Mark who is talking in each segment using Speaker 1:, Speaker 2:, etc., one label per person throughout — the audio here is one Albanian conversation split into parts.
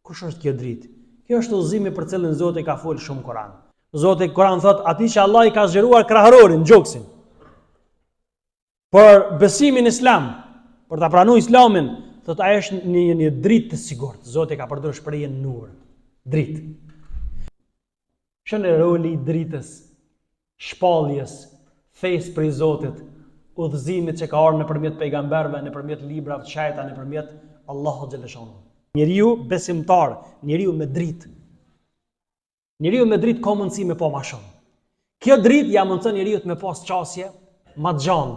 Speaker 1: Kush është kjo dritë? Kjo është udhëzimi për cilin Zoti ka folë shumë Kur'an. Zoti Kur'an thotë, atij që Allah i ka zgjeruar krahërorin, gjoksin. Për besimin islam, për ta pranu islamin, thotë ai është në një, një dritë të sigurt. Zoti ka përdorur shprehjen nur, dritë. Shihni roli i dritës, shpalljes, fesë prej Zotit, udhëzimit që ka ardhur nëpërmjet pejgamberëve, nëpërmjet librave të shenjta, nëpërmjet Allahut xheleshanuhu. Njeriu besimtar, njeriu me dritë. Njeriu me dritë ka mundësi me pa ma shumë. Kjo dritë ja mundëson njeriut me pas qasje ma të gjanë,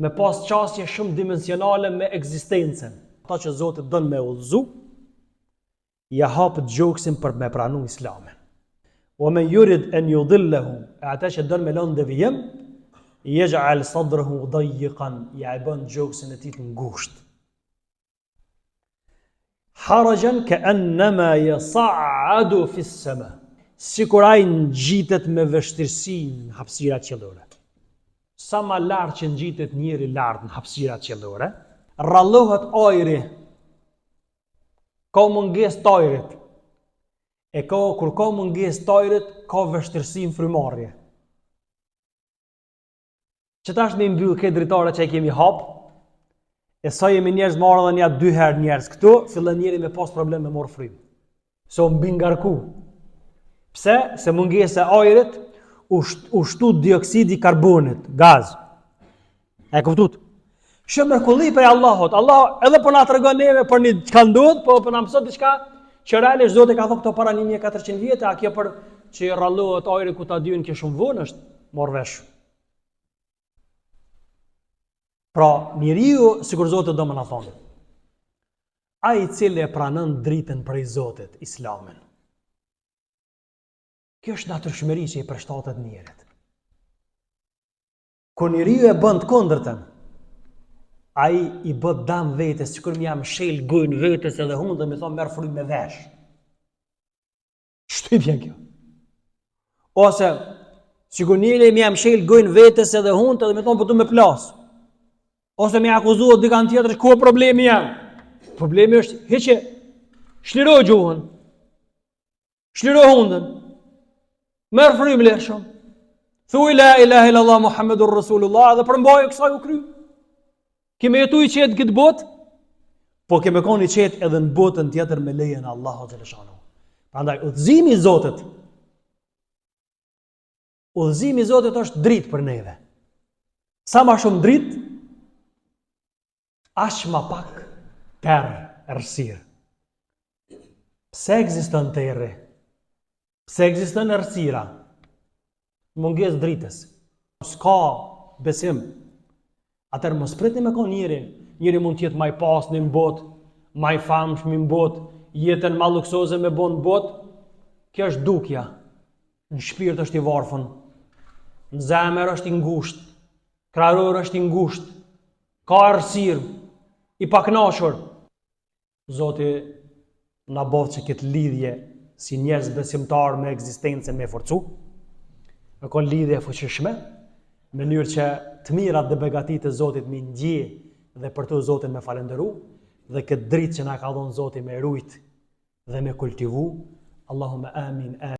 Speaker 1: me pas qasje shumëdimensionale me ekzistencën. Ata që Zoti don me udhëzu, ja hap gjoksin për me pranu islamin. Wa men jurid en judillehu, e ata që don me lënë devijim, jexh'al sadrehu dajikan, ja e bën gjoksin e tij të ngushtë. Haraxhen ke ennema jesa'adu fis sema, sikur ai ngjitet me vështirësi në hapësira qiellore. Sa ma lart që ngjitet njeri lart në hapësira qiellore, rrallohet ajri Ka mungesë të ajrit. E ka, kur ka mungesë të ajrit, ka vështirësi në frymarrje. Që tash me i mbyll këto dritare që i kemi hap, e sa jemi njerëz marrë edhe nja dy herë njerëz këtu, fillon njeri me pas problem me marrë frymë. Se u mbingarku. Pse? Se mungesa e ajrit u, u shtu dioksidi i karbonit, gaz. E kuptut? Shumë mrekulli prej Allahut. Allah edhe po na tregon neve për një çka ndodh, po po na mëson diçka që realisht Zoti ka thënë këto para 1400 vjetë, a kjo për që i rrallohet ajri ku ta diun kjo shumë vonë është marrë vesh. Pra, njeriu sikur Zoti do me na thonë. Ai i cili e pranon dritën prej Zotit, Islamin. Kjo është natyrshmëri që i përshtatet njerit. Kur njeriu e bën të kundërtën, ai i bën dam vetes, sikur me ia mshel gojën vetes edhe hundën me thonë merr frymë me vesh. Qështu i bjen kjo? Ose, sikur njeri me ia mshel gojën vetes edhe hundën edhe me thonë po du me plas. Ose me akuzu dikan tjetër, ku problemi jem? Problemi është, hiqe, shliro gjuhën, Shliro hundën. Merr frymë lirshëm. Thuj la ilaha illallah Muhammedur Rasulullah dhe përmbaju kësaj u kry. Ke me jetu i qetë këtë botë, po ke me konë i qetë edhe në botën tjetër me lejen e Allahut xheleshanuhu. Prandaj, udhëzimi i Zotit, udhëzimi i Zotit është dritë për neve. Sa ma shumë dritë, Aq ma pak terr, errësirë. Pse ekziston terri? Pse ekziston errësira? Mungesë dritës. S'ka besim. Atëherë mos pritni me kon njeri. Njeri mund të jetë ma i pasni në botë, ma i famshmi në botë, jetën ma luksoze me bo në botë. Kjo është dukja. Në shpirt është i varfën. Në zemër është i ngushtë. Kraharor është i ngushtë. Ka errësirë, i pakënaqur. Zoti na boftë që këtë lidhje si njerëz besimtar me ekzistencën me forcu, me kon lidhje e fuqishme, në mënyrë që të mirat dhe begatitë e Zotit me ndje dhe për to Zotin me falënderu dhe këtë dritë që na ka dhënë Zoti me rujt dhe me kultivu. Allahumma amin. amin.